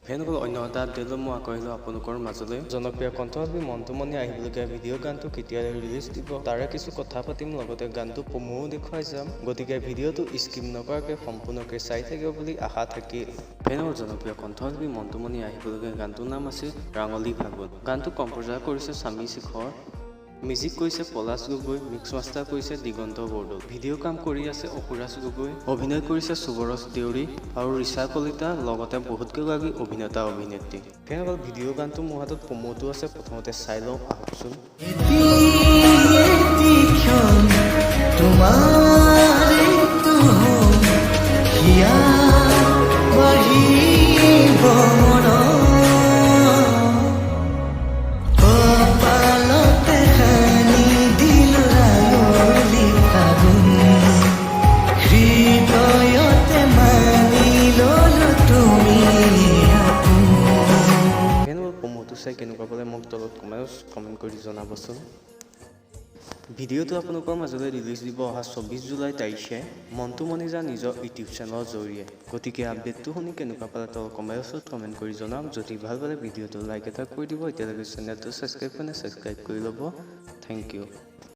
ফেনসকল, অন্য এটা আপডেটলৈ মই আকৌ আহিলোঁ আপোনালোকৰ মাজলৈ। জনপ্ৰিয় কণ্ঠশিল্পী মন্টুমণি আহিবলগীয়া ভিডিঅ' গানটো কেতিয়া ৰিলিজ দিব, তাৰে কিছু কথা পাতিম, লগতে গানটো প্ৰমোও দেখুৱাই যাম। গতিকে ভিডিঅ'টো স্কিপ নকৰাকৈ সম্পূৰ্ণকৈ চাই থাকিব বুলি আশা থাকিল। ফেনসকল, জনপ্ৰিয় কণ্ঠশিল্পী মন্টুমণি আহিবলগীয়া গানটোৰ নাম আছিল ৰাঙলী ফাগুন। গানটো কম্প'জাৰ কৰিছে স্বামী শিখৰ, মিউজিক কৰিছে পলাশ গগৈ, মিক্স মাষ্টাৰ কৰিছে দিগন্ত বৰদলৈ, ভিডিঅ' কাম কৰি আছে অসুৰাজ গগৈ, অভিনয় কৰিছে সুবৰজ দেউৰী আৰু ৰিচা কলিতা, লগতে বহুতকেইগৰাকী অভিনেতা অভিনেত্ৰী। ফেনসকল, ভিডিঅ' গানটো মোৰ হাতত প্ৰমোটো আছে, প্ৰথমতে চাই লওঁ আহকচোন। এটি এটি ক্ষণ তোমাৰে তুহোন হিয়া বাঢ়িব মৰম। কপালতে সানি দিলো ৰাঙলী ফাগুন, হৃদয়তে মানি ললো তুমি আপোন। ফেনসকল, প্ৰমোটো চাই কেনেকুৱা পালে মোক তলত কমেণ্ট কৰি জনাবচোন। ভিডিঅ'টো আপোনালোকৰ মাজলৈ ৰিলিজ দিব অহা 24 জুলাই তাৰিখে মন্টুমণি ঝা নিজৰ ইউটিউব চেনেলৰ জৰিয়ে। গতিকে আপডেটটো শুনি কেনেকুৱা পালে তলত কমেণ্ট বক্সত কমেণ্ট কৰি জনাওক। যদি ভাল পালে ভিডিঅ'টো লাইক এটা কৰি দিব। এতিয়ালৈকে চেনেলটো ছাবস্ক্ৰাইব কৰা নাই, ছাবস্ক্ৰাইব কৰি ল'ব। Thank U.